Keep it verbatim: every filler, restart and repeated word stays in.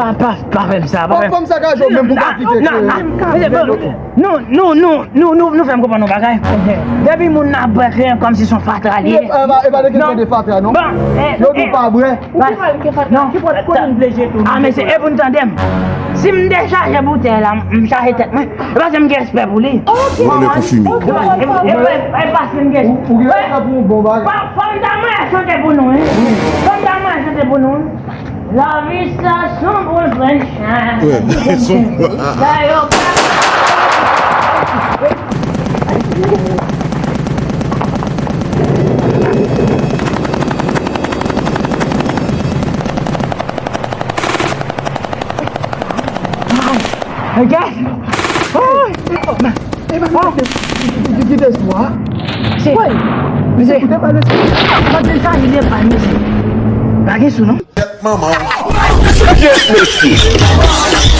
Pa, pa, pa fè m sa, pa fè m. Fòk fè m sa ka jwe menm pou pa kite. Non, non, non, non, non, non, non, nou fè m konprann yon bagay. Depi moun nan bwè kren kòmsi se yon fatra li ye. E pa, e pa de kesyon de fatra, non. Yo di w pa bwè. Ou ki pale ke fatra, ki pòt kote m vle jete w. Ah, mesye, e pou n tande m. Si m dechaje boutèy la, m chaje tèt mwen. E paske m gen respè pou li. Ou rele konfime. E pa, e pa, e paske m gen. Ou gen respè pou yon bon bagay. Fò m ta mwen chante pou nou, wi. Fò m ta mwen chante pou nou, wi. Lavi sa s on boul plen chay. Sa yo pa. Ok. Kite sou a. Mesye, koute pale sou. Mwen di sa, li gen pa, mesye. Pa gen sou, non. Kèt manman w. Kèt, mesye.